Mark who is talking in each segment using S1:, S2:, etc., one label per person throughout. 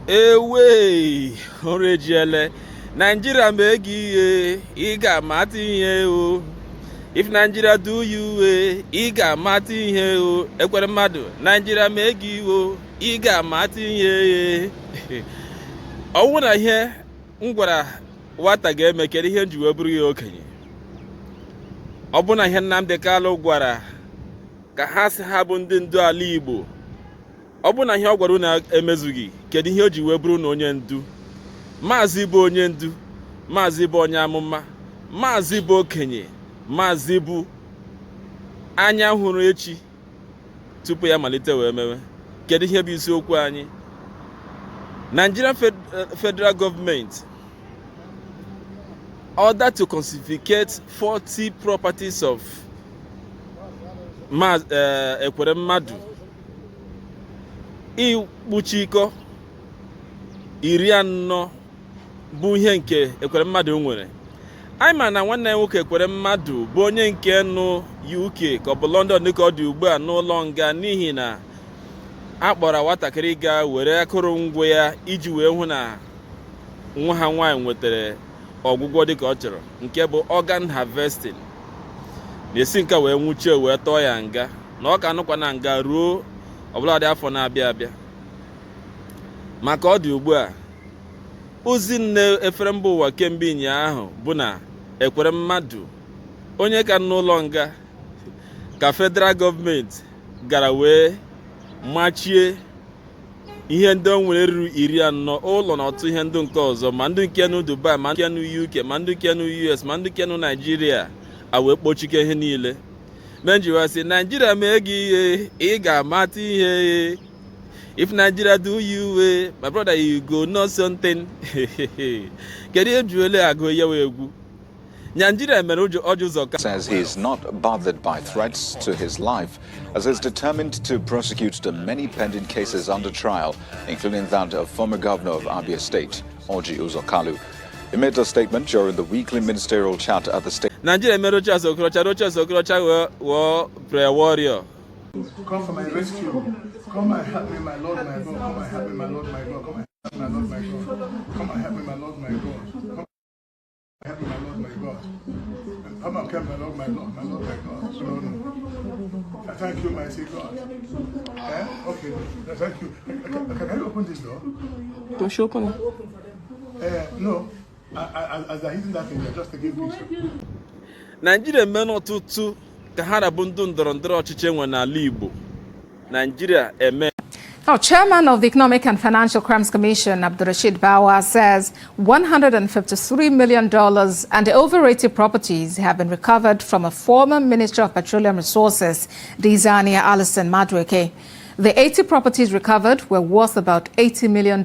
S1: Ewee, ụra ejiele. Nigeria mee gị ihe, ị ga-amata ihe o. If Nigeria do you well, ị ga-amata ihe o. Ekweremadu, Nigeria mee gị o, ị ga-amata ihe. Ọwụ na ihe m gwara nwata ga-eme, kedu ihe m ji wee bụrụ ya okenye? Ọ bụ na ihe Nnamdi Kanu gwara ka ha si ha bụ ndị ndu ala Igbo, ọ bụ na ihe ọ gwara unu emezughị, kedu ihe o ji wee bụrụ na onye ndu? Maazị bụ onye ndu, maazị bụ onye amụma, maazị bụ okenye, maazị bụ anya hụrụ echi tupu ya malite wee mewe. Kedu ihe bụ isiokwu anyị? Nigerian Federal Government order to confiscate 40 properties of Ekweremadu, ikpuchikọ 40 bụ ihe nke Ekweremadu nwere. Anyị ma na nwanne ya nwoke Ekweremadu bụ onye nke nụ UK ka ọ bụ London dịka ọ dị ugbu a n'ụlọ nga, n'ihi na a kpọrọ nwatakịrị ga were akụrụngwa ya iji wee hụ na nwa ha nwaanyị nwetara ọgwụgwọ dịka ọ chọrọ, nke bụ organ harvesting, na-esi nke wee nwụchie wee tọọ ya nga, na ọ ka anụkwa na nga ruo ọbụladị afọ na-abịa abịa. Maka ọ dị ugbu a, ozi nne efere mba ụwa kemgbe ụnyaahụ bụ na Ekweremadu, onye ka n'ụlọ nga, ka federal gọọmenti gara wee machie ihe ndị o nwere ruru 40, ụlọ na ọtụtụ ihe ndị nke ọzọ, ma ndị nke nụ Dubai, ma ndị nke nụ UK, ma ndị nke nụ US, ma ndị nke nụ Naijiria, a wee kpochike ihe niile. Menjiwa sị Naijiria mee gị ihe, ị ga-amata ihe. If Nigeria do you well, my brother, you go know something. Kedu ihe juole agụ yewe egwu Nigeria mere Orji Uzor Ka
S2: Says he is not bothered by threats to his life, as is determined to prosecute the many pending cases under trial, including that of former governor of Abia State, Orji Uzor Kalu. He made the statement during the weekly ministerial chat at the state
S1: Nigeria mere Rochas Okorocha, Rochas Okorocha ghọọ prayer warrior.
S3: Come for my rescue. Come and help me, my Lord, my God. Come and help me, my Lord, my God. Come and help me, my Lord, my God. Come and help me, my Lord, my God. Come and help me, my Lord, my God. Come and help me, my Lord, my Lord, my Lord, my God. No, no. I thank you, mighty God. Eh? Okay. Thank you. Can I open this door?
S1: Don't you open it?
S3: No. As they're hitting that thing, they're just taking picture.
S1: Naijiria eme ọtụtụ ka ha rabụ ndụ ndọrọ ndọrọ ọchịchị enwe n'ala Igbo. Naijiria eme.
S4: Now, Chairman of the Economic and Financial Crimes Commission, Abdulrashid Bawa, says $153 million and over 80 properties have been recovered from a former Minister of Petroleum Resources, Diezani Alison Madueke. The 80 properties recovered were worth about $80 million.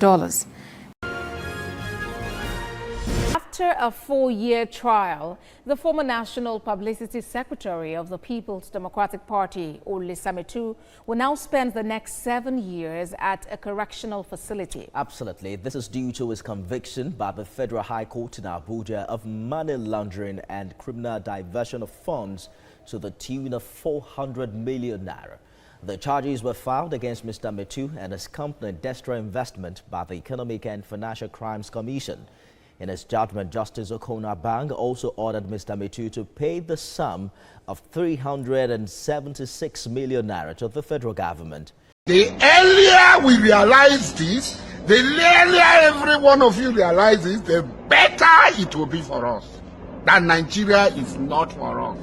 S4: After a 4-year trial, the former National Publicity Secretary of the People's Democratic Party, Olisa Metuh, will now spend the next 7 years at a correctional facility.
S5: Absolutely. This is due to his conviction by the Federal High Court in Abuja of money laundering and criminal diversion of funds to the tune of 400 million naira. The charges were filed against Mr. Metuh and his company Destra Investment by the Economic and Financial Crimes Commission. In his judgment, Justice Okon Abang also ordered Mr. Metuh to pay the sum of 376 million naira to the federal government.
S6: The earlier we realize this, the earlier every one of you realizes, the better it will be for us. That Nigeria is not for us.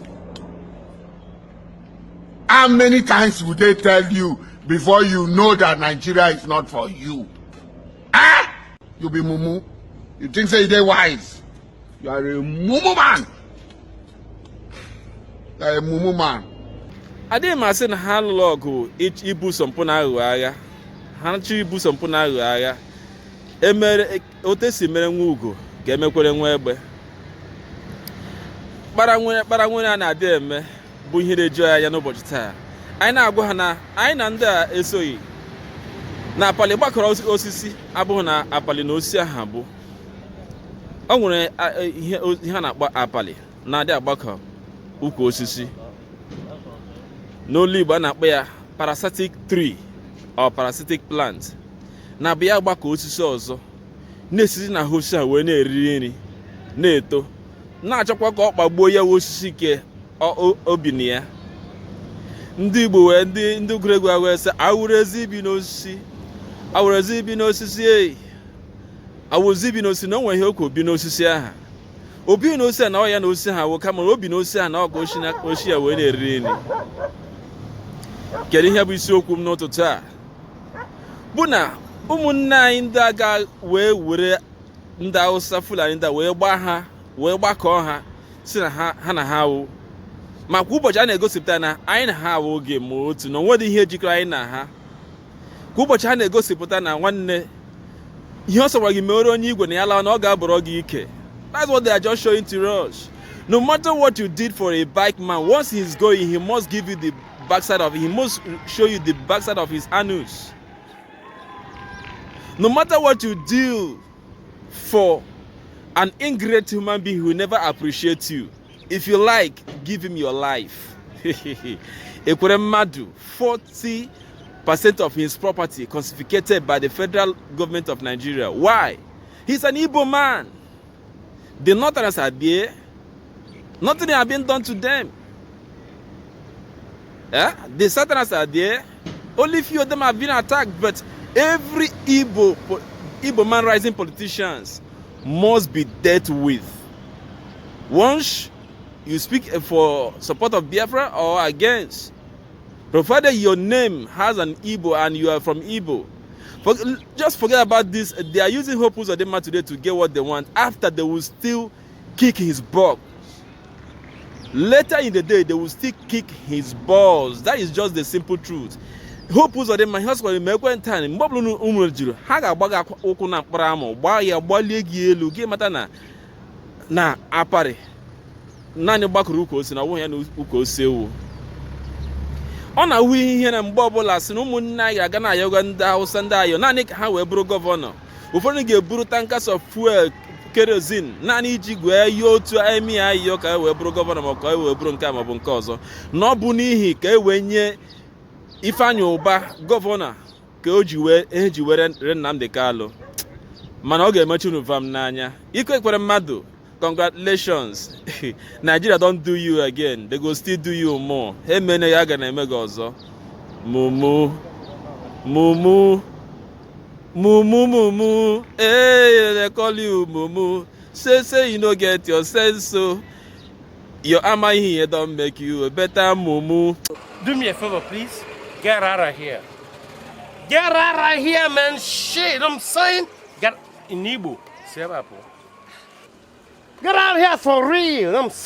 S6: How many times would they tell you before you know that Nigeria is not for you? Ah? You be mumu. You think say you wise. You are a mumu man. You are a mumu man.
S1: Adịghị m asị na ha lụrụ ọgụ ibuso mpụ na aghụghọ agha. Ha chọrọ ibuso mpụ na aghụghọ agha, emere otu esi mere nwa ugo ka emekwere nwa egbe kpara nwere kpara nwere a na-adị eme bụ ihe na-eju anyị anya n'ụbọchị taa. Anyị na-agwa ha na anyị na ndị a esoghị na apali gbakọrọ osisi, abụghị na apali na osisi ahụ bụ o nwere ihe a na-akpọ apali na-adị agbakọ ukwu osisi. N'olu Igbo, a na-akpọ ya parasitic tree or parasitic plant. Na-abụ ya gbakọ osisi ọzọ na-esizi na osisi a wee na-eri nri, na-eto, na-achọkwa ka ọ kpagbuo ya osisi nke obi na ya. Ndị Igbo wee ndị gụrụ egwu wee sị, awụrụ ezi bi n'osisi, awụrụ ezi bi n'osisi, ei, awụzi bi n'osisi, na o nwere ihe okwu bi n'osisi aha obi n'osisi a na ọ ya na osisi ha wụ, kama obi n'osisi a na ọ ka oshi ya wee na-eri nri. Kedu ihe bụ isiokwu m n'ụtụtụ a? Bụ na ụmụnne anyị ndị agha wee were ndị Hausa Fulani ndị a wee gbaa ha, wee gbakọọ ha, si na ha na ha wụ. Ma kwa ụbọchị a na-egosipụta na anyị na ha awụ oge ma otu na onwedị ihe jikọrọ anyị na ha. Kwa ụbọchị ha na-egosipụta na nwanne ihe ọ sọkwara gị mere onye igwe na ya lawa na ọ ga-abọrọ gị ike. That's what they are just showing to us. No matter what you did for a bike man, once he's going, he must give you the backside of he must show you the backside of his anus. No matter what you do for an ingrate human being who will never appreciate you, if you like, give him your life. Ekweremadu, 40% of his property confiscated by the federal government of Nigeria. Why? He's an Igbo man. The Northerners are there. Nothing has been done to them. Yeah? The Southerners are there. Only few of them have been attacked, but every Igbo man rising politicians must be dealt with. Once you speak for support of Biafra or against, provided your name has an Igbo and you are from Igbo, just forget about this. They are using Hope Uzodinma today to get what they want. After, they will still kick his butt. Later in the day, they will still kick his balls. That is just the simple truth. Hope Uzodinma, ihe ọ sịkwara eme ekwentị anyị, mgbe ọbụla unu juru ha ga-agba gị ụkwụ na mkpụrụ amụ, gbaa ya gbalie gị elu, gị mata na aparị naanị gbakọrọ ukwu osi na ọwụghị ya na ukwu osi ewu. Ọ na-awụ ihe na mgbe ọbụla sị na ụmụnne anyị ga-aga na ayọga ndị Hausa, ndị ayọ naanị ka ha wee bụrụ governor. Ụfọdụ ga-eburu tankers of fuel, kerosene, naanị iji gwee yọọ otu emi ayọ ka e wee bụrụ governor, ma ka e wee bụrụ nke a maọbụ nke ọzọ, na ọ bụ n'ihi ka e wee nye Ifeanyi Ụba governor ka o ji wee eji were ree Nnamdi Kanu. Mana ọ ga-emechi unu vam n'anya. Ike Ekweremadu, congratulations. Nigeria don do you again. They go still do you more. Ha emene ya, ga na-eme gị ọzọ. Mumu, mumu, mumu, mumu. Hey, they call you mumu. Say say you no get your sense, so your amaghị ihe don make you a better mumu.
S7: Do me a favor, please. Get out of here. Get out of here, man. Shit, I'm saying. Get in Igbo. Say that, Get out of here for real. I'm saying.